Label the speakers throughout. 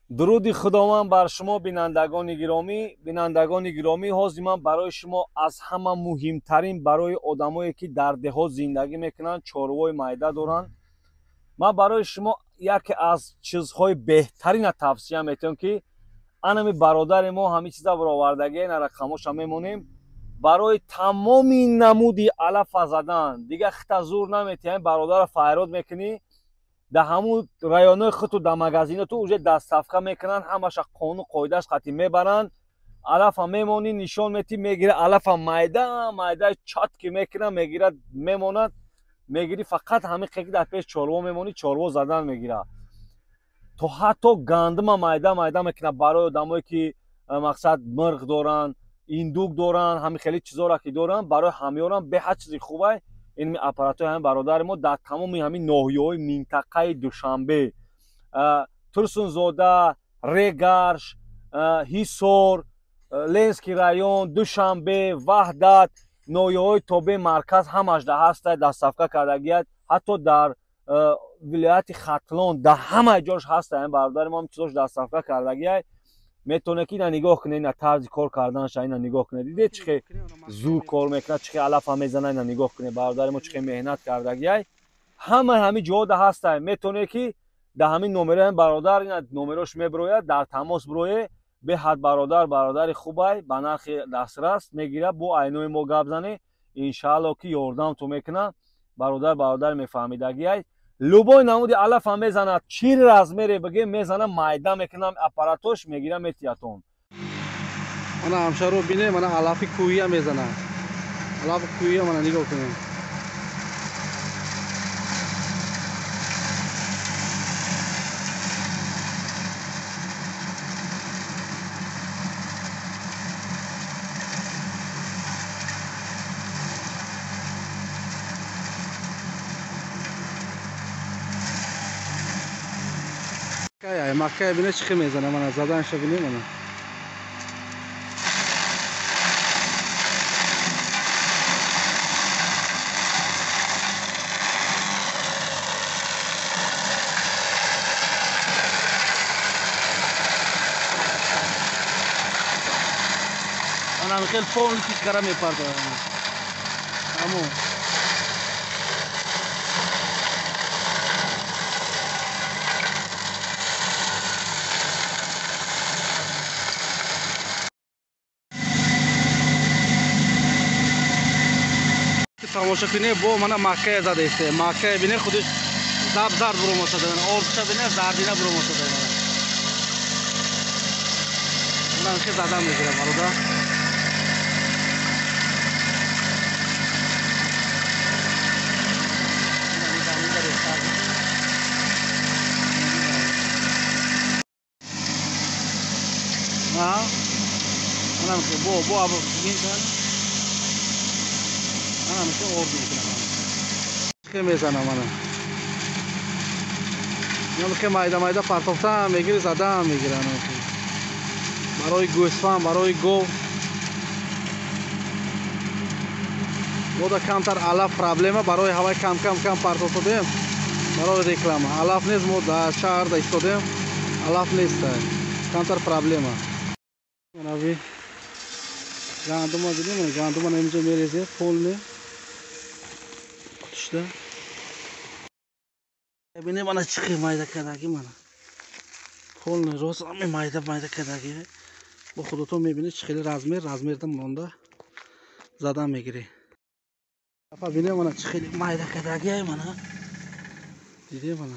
Speaker 1: Дуруди Худованд бар шумо бинандагони гиромӣ. Бинандагони гиромӣ, ҳозир ман барои шумо аз ҳама муҳимтарин барои одамое ки дар деҳот зиндагӣ мекунанд, чорвои майда доранд, ман барои шумо яке аз чизҳои беҳтарина тавсия метиҳам ки анами бародари мо ҳамин чиза баровардагӣ, на рақамоша мемонем барои тамоми намуди алафа задан. Дига хита зур наметиҳем, бародара файрод мекунӣ, дар ҳамун районҳои худту дар магазиноту уже доставка мекунанд, ҳамаша қонун қоидааш қатъӣ мебаранд. Алафа мемонӣ, нишон метӣ, мегира алафа майда майда чатки мекунад, мегирад, мемонад, мегирӣ, фақат ҳамин қеки дар пеш чорво мемонӣ, чорво задан мегира. То ҳатто гандума майда майда мекунад барои одамое ки мақсад мирғ доранд, индук доранд, ҳамин хеле чизоро ки доранд, барои ҳамёрам беҳад чизи хубай. Ин аппаратҳои ҳамин бародари мо дар тамоми ҳамин ноҳияҳои минтақаи Душанбе, Турсунзода, Регарш, Ҳисор, Ленский район, Душанбе, Ваҳдат, ноҳияҳои тобеи марказ ҳамаш дар ҳаста доставка кардагият. Ҳатто дар вилояти Хатлон дар ҳамаи ҷош ҳаста ҳамин бародари мо ҳам чизош доставка кардагият. Метавонед ки ина нигоҳ кунед, ина тарзи кор карданша ина нигоҳ кунед. Дидед чӣ хел зур кор мекунад, чӣ хел алафа мезанад, ина нигоҳ кунед. Бародари мо чӣ хел меҳнат кардагиай. Ҳамаи ҳамин ҷоҳо ҳастай. Метавонед ки дар ҳамин номерои ҳамин бародар ина номерош мебирояд, дар тамос бироед. Беҳад бародар, бародари хубай, ба нархи дастрас мегирад, бо айнои мо гап занед, иншаалло ки ёрдамтон мекунад. Бародар, бародар мефаҳмидагиай. Любой намуди алафа мезанад, чӣ размере бигем мезанад, майда мекунам, аппаратош мегира метиятон.
Speaker 2: Мана ҳамшаро бине, мана алафи кӯҳия мезанад. Алафи кӯҳия мана нигоҳ кунед. Маккая бине чӣ хел мезана, мана заданша бине, мана. Ана хел полностью кара мепардояд. Тамом. Тамошо кунед, бо мана маккая задаисте. Маккая бине худиш зап зард буромошада, ордша бине зардина буромошада. Мана хел задан мегирад бародар. Мана бо бо ана мисли орд мекунам. Чӣ мезанам ана. Ина майда майда партофта мегири, зада мегира ана. Барои гӯсфанд, барои гов. Бода камтар алаф проблема, барои ҳавай кам кам кам партофтадем. Барои реклама. Алаф нест, мо дар шаҳр да истодем. Алаф нест. Камтар проблема. Анави гандума дидем, гандума инҷо мерезем, полне кутушда. Бинем ана чӣ хел майда кардаги мана. Полне рост ҳаме майда майда кардаги. Бо худатон мебинед чӣ хеле размер, размерда монда задан мегирӣ. Апа бинем ана чӣ хеле майда кардаги мана. Дидем ана.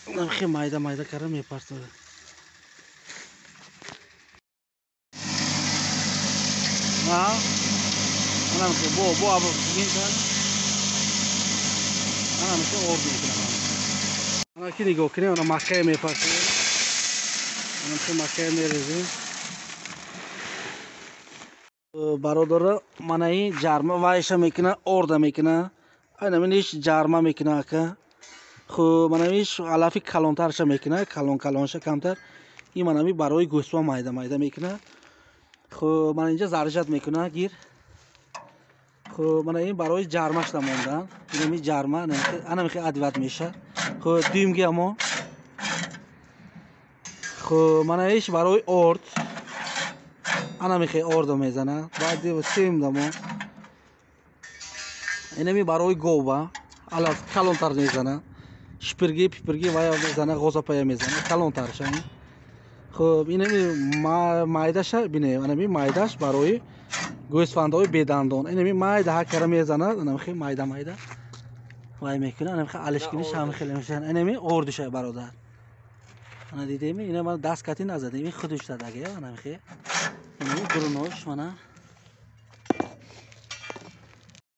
Speaker 2: Ана хеле майда майда карда мепартояд. Ана бо бо ана мисли орд мекунам. Ана ки нигоҳ кунем, ана маккая мепартоем. Ана мисли маккая мерезем. Бародаро, мана ин ҷарма вайша мекуна, орда мекуна. Ана иш ҷарма мекуна ака. Хуб, мана иш алафи калонтарша мекуна, калон калонша камтар. Ин мана ми барои гӯсфанд майда майда мекуна. Хуб, мана инҷа заржат мекуна гир. Хуб, мана ин барои ҷармаш намондан. Инами ҷарма, ана михе адват меша. Хуб, дуюмги амо Хуб, мана иш барои орд, ана михе ордо мезана, баъди сем дамо. Инами барои гова, алаф калонтар мезана, шипирги, пипирги вая мезана, ғозапая мезана, калонтарша. Хуб, инами майдаша бине, анами майдаш барои гӯсфандҳои бедандон. Инами майда ҳакара мезана, анами майда майда вай мекуна, анами алишкиниш ҳам хеле мешан. Инами ордиша, бародар. Ана дидеми, ина ман даст кати назадем, ин худиш задаги, анами хе. Инами дурунош мана.